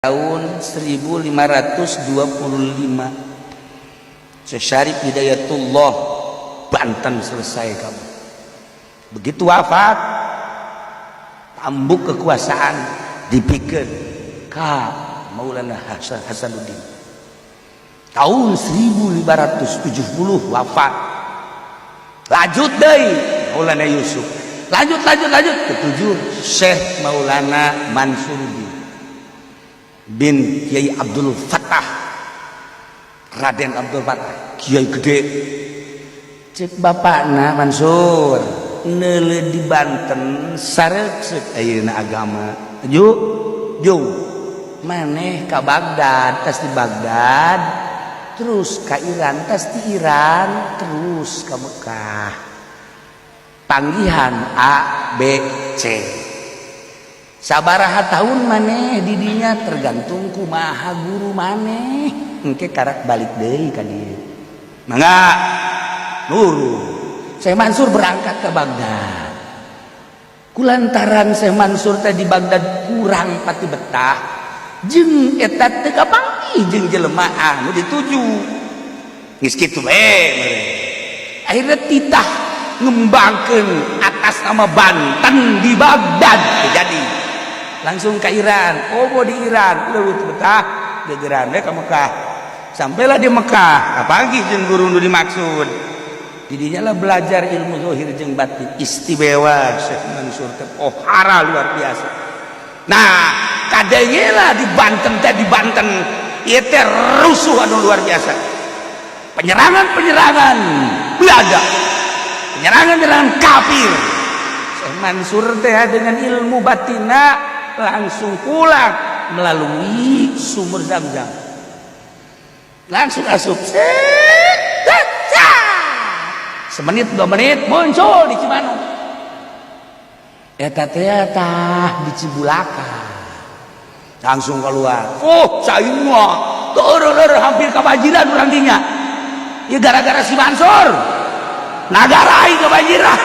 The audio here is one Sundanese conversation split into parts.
Tahun 1525 Syekh Syarif Hidayatullah, Banten selesai kamu. Begitu wafat, tambuk kekuasaan dipikir ka Maulana Hasan Hasanuddin. Tahun 1570 wafat, lanjut deui Maulana Yusuf, lanjut, lanjut, lanjut, ketujuh Syekh Maulana Mansuruddin bin Kiai Abdul Fattah, Raden Abdul Fattah, Kiai gede. Cek bapakna, "Mansur, neule di Banten sareuk ayeuna agama yuk jung maneh ka Baghdad, tas di Baghdad terus ka Iran, tas di Iran terus ka Mekah, panggihan A B C. Sabaraha tahun maneh didinya tergantung kumaha guru maneh. Engke karak balik deui ka dieu." Mangga nurut. Syekh Mansur berangkat ke Baghdad. Kulantaran Syekh Mansur teh di Baghdad kurang pati betah jeung eta teu kapanggih jeung jelema anu dituju, geus kitu we akhirnya titah ngembangkeun atas nama Banten di Baghdad. Jadi langsung ke Iran. Oh, di Iran leuwih betah, gegeran we ka Mekah. Sampailah di Mekah, apalagi jeung guru nu dimaksud. Didinya lah belajar ilmu zahir jeung batin. Istimewa Syekh Mansur teh, pohara luar biasa. Nah, kadenge lah di Banten teh, di Banten ieu teh rusuh anu luar biasa, penyerangan-penyerangan Belanda, penyerangan-penyerangan kafir. Syekh Mansur teh dengan ilmu batina langsung pulang melalui sumur Zam-Zam, langsung asup set, semenit 2 menit muncul di Cimanuk eta teh, tah di Cibulakan langsung keluar. Oh, cai mah hampir kebanjiran urang dinya ya, gara-gara si Mansur nagara aing kebanjiran.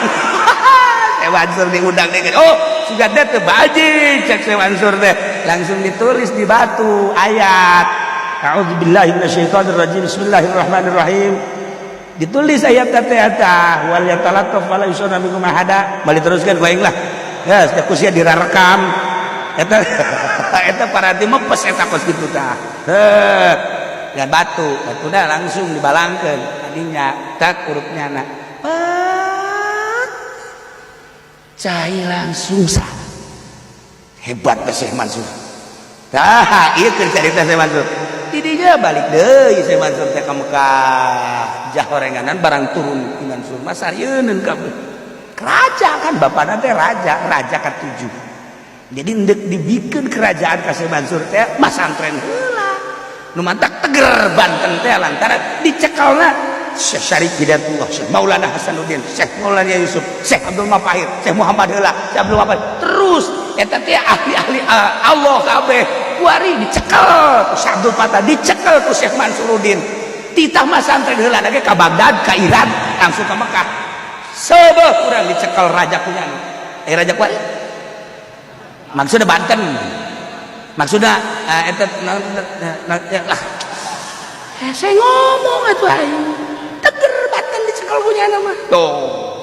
Syekh Mansur diundang deh. "Oh, sudah teh banjir," cek Syekh Mansur teh. Langsung ditulis di batu ayat A'udzubillahi minasyaitonirrajim, bismillahirrahmanirrahim. Ditulis ayat teh eta, wal yatalattaf wala yusona minkum ahada. Balik teruskan ku aing lah ya, ku sia dirarekam eta. Eta parati mepes eta kos kitu tah. Heuh, ya batu batu dah langsung dibalangkeun tadinya tak urupnya na pat cai langsung sah. Hebat teh Syekh Mansur. Tah, ieu keur carita Syekh Mansur. Didinya balik deui Syekh Mansur teh ka Mekah, jahorenganan barang turun di Mansur mah sarieun kabeh. Raja kan bapakna teh raja, raja katujuh. Jadi ndek dibikin kerajaan ka Syekh Mansur teh masantren heula. Nu mantak teger Banten teh lantaran dicekalna Syekh Syarif Hidayatullah, Syekh Maulana Hasanuddin, Syekh Maulana Yusuf, Syekh Abdul Mafahir, Syekh Muhammad heula, Syekh Abdul Mafahir. Terus eta teh ahli-ahli Allah kabeh kuari dicekel ku Syekh Abdul Fatah, dicekel ku Syekh Mansuruddin. Titah masantren heula ge ka Baghdad, ka Iran, langsung ke Mekah. Sebeh kurang dicekel raja punya. Eh, raja kuari maksudnya Banten, maksudnya eta lah. Eh, saya ngomong atuh aing teger Banten dicekel punya nama tuh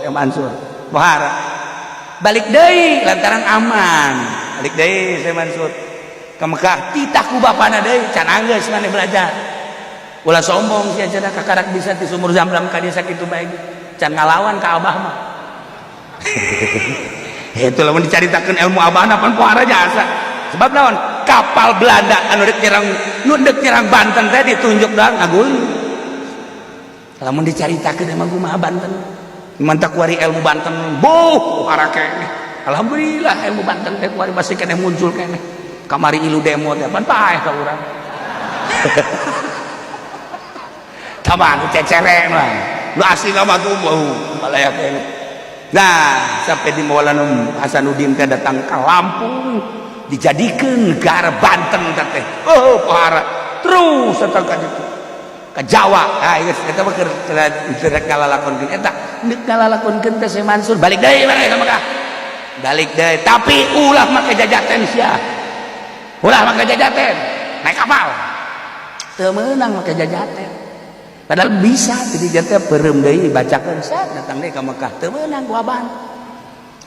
yang Mansur Bahara. Balik deui lantaran aman, balik deui Syekh Mansur ke Mekah. Titah ku bapana deui, "Can anggeus maneh belajar, ulah sombong sia, cenah kakarak bisa di sumur Zam-Zam ka dieu sakitu bae, can ngalawan ka abah mah." Itu lamun dicaritakeun ilmu abahna pan pohara jasa. Sebab naon? Kapal Belanda anu dek nyerang, nu dek nyerang Banten teh ditunjuk doang ngagul. Lamun dicaritakeun emang kumaha Banten, mantak kuari ilmu Banten buh pohara keneh. Alhamdulillah ilmu Banten teh kuari masih keneh muncul keneh. Kamari ilu demo teh pan paeh ka urang. Taman cecereng lah nu asli mah tuh bau balaya keneh. Nah, sampai di Maulana Hasanuddin teh datang ke Lampung, dijadikan negara Banten teh. Oh, pohara terus datang ke itu ke Jawa. Ah, geus eta mah keur rek ngalalakonkeun eta, neuk ngalalakonkeun teh Syekh Mansur balik deui mana ka Mekah. Balik deui, tapi ulah make jajaten sia. Ulah make jajaten, naik kapal. Teu meunang make jajaten. Padahal bisa jadi jatuh peureum deui bacakeun sat datang deui ka Mekah teu meunang ku aban.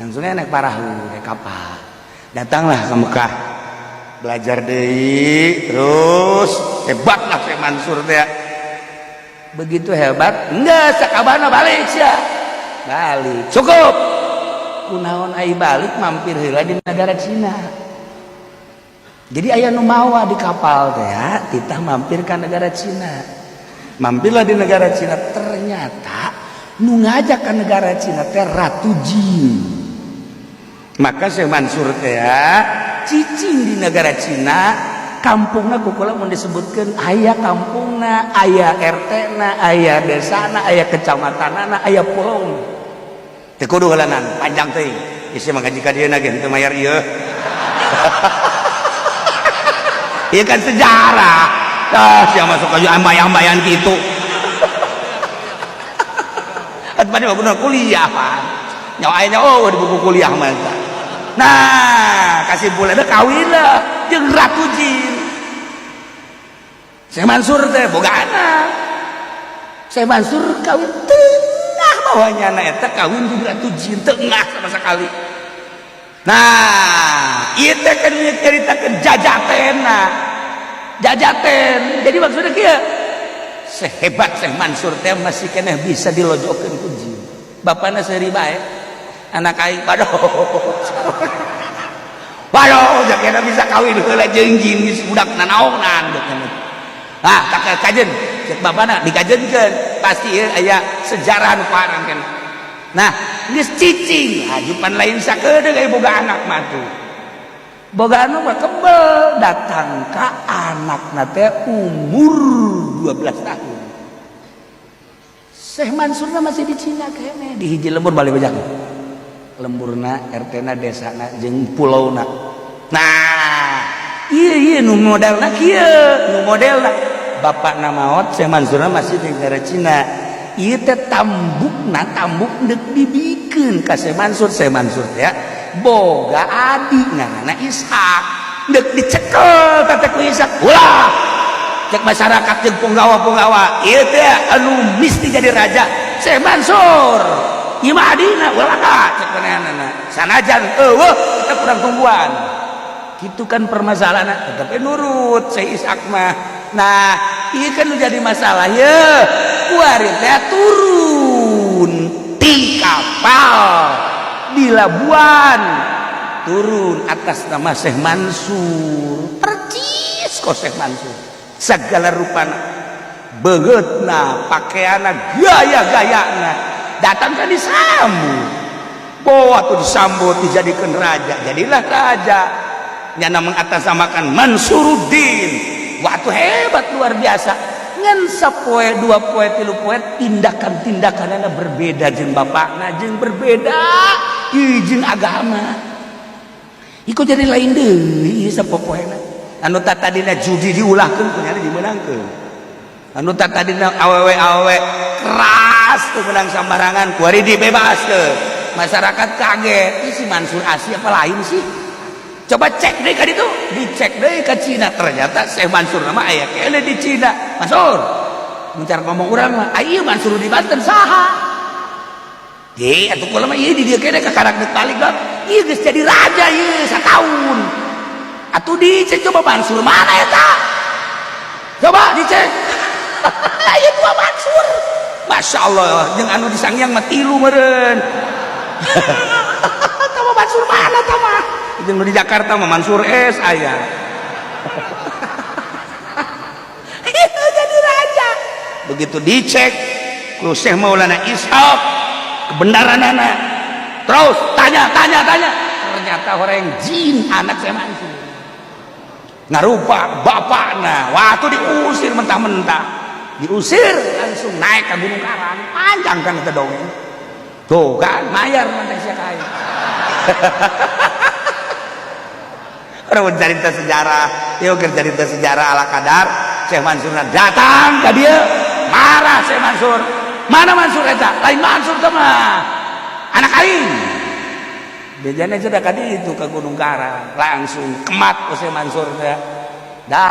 Langsungnya naik parahu, naik kapal. Datanglah ke Mekah. Belajar deui terus hebatlah Syekh Mansur teh. Begitu hebat, enggak sakabana balik sia. Balik. Cukup. Kunaon ai balik mampir heula di negara Cina. Jadi aya nu mawa di kapal teh ya, titah mampir ka negara Cina. Mampirlah di negara Cina, ternyata nu ngajak ke negara Cina teh Ratu Jin. Maka Syekh Mansur teh ya, cicing di negara Cina, kampungna kukula mun disebutkeun aya kampungna, aya RT na, aya desana, aya kecamatanana, aya pulau. Teu kudu heulanan, panjang teuing. Isi mah ngaji ka dieu ge teu mayar ieu. Ieu kan sejarah. Ah, sia masuk aja ambayan-ambayan gitu. Atuh mah kudu kuliah, Pak. Nyawa aya oh di buku kuliah mah. Nah, kasimpulanna kawin lah jeung Ratu Jin. Syekh Mansur teh boga anak. Syekh Mansur kawin tengah bawahnya na eta kawin jeung Ratu Jin tengah sama sekali. Nah, ieu teh kan nyaritakeun jajatena. Jajaten. Jadi maksudnya kieu, sehebat Syekh Mansur teh masih keneh bisa dilojokeun ku jin. Bapana seuri bae. Anak aing waduh. Waduh, jakena bisa kawin heula jeung jin geus budak nanaonan. Ah, tak kajen. Cek bapana dikajenkeun, pasti ieu aya sejarah nu parang kan. Nah, geus cicing, hajupan lain sakedeung aya boga anak mah tuh. Boga anak mah kebel datang ka anakna teh umur 12 tahun. Syekh Mansurna masih di Cina kene di hiji lembur balik bejak. Lemburna, RT-na, desana jeung pulauna. Nah, ieu ieu nu modelna kieu, nu modelna bapakna maot Syekh Mansurna masih di negara Cina. Ieu teh tambukna tambuk deuk dibikeun ka Syekh Mansur, Syekh Mansur ya. Boga adi ngaranna Ishak. Deuk dicekel teh ku Ishak. Ulah. Cek masyarakat jeung punggawa-punggawa, ieu teh anu misti jadi raja Syekh Mansur. Ieu mah adina ulah ka cek manehna. Sanajan eueuh kita kurang tungguan. Gitu kan permasalahan, tetapi nurut Syekh Ishak mah. Nah, ieu kan nu jadi masalah ye. Kuari teh turun ti kapal di Labuan, turun atas nama Syekh Mansur. Percis kok Syekh Mansur. Segala rupana, beungeutna, pakaianna, gaya-gayana. Datang kan disambut. Bawa tuh disambut dijadikan raja. Jadilah raja. Nyana mengatasnamakan Mansuruddin. Waktu hebat luar biasa. Ngan sapoe, dua poe, tilu poe tindakan-tindakanna berbeda jeung bapakna jeung berbeda jeung agama. Iku jadi lain deui sapopoena. Anu tadina judi diulahkeun kunyana dimeunangkeun. Anu tadina awewe-awewe keras teu meunang sambarangan kuari dibebaskeun. Masyarakat kaget, ih si Mansur asli apa lain sih? Coba cek deh ka ditu, dicek deh ke Cina, ternyata Syekh Mansur nama aya keneh di Cina. Mansur, mencar ngomong urang mah, ieu Mansur di Banten saha? Ye, atuh kula mah ieu di dieu keneh kakarak deuk balik bang. Ieu geus jadi raja ieu sataun. Atuh dicek coba Mansur mana eta? Coba dicek. Aya dua Mansur. Masya Allah, jeung anu di Sangiang mah tilu meureun. Tama Mansur mana tama? Jeung di Jakarta mah Mansur S aya. Jadi raja. Begitu dicek ku Syekh Maulana Ishaq kebenaranana. Terus tanya tanya tanya. Ternyata orang jin anak Syekh Mansur. Ngarupa bapakna, waktu diusir mentah-mentah. Diusir langsung naik ke Gunung Karang. Panjang kan itu dongeng. Tuh kan mayar mantan sia kaya. Orang cerita sejarah, yuk cerita sejarah ala kadar. Syekh Mansur datang ke dia, marah Syekh Mansur. Mana Mansur eta? Lain Mansur teh mah. Anak aing. Bejana sudah kadi itu ke Gunung Karang, langsung kemat Ose Mansur teh.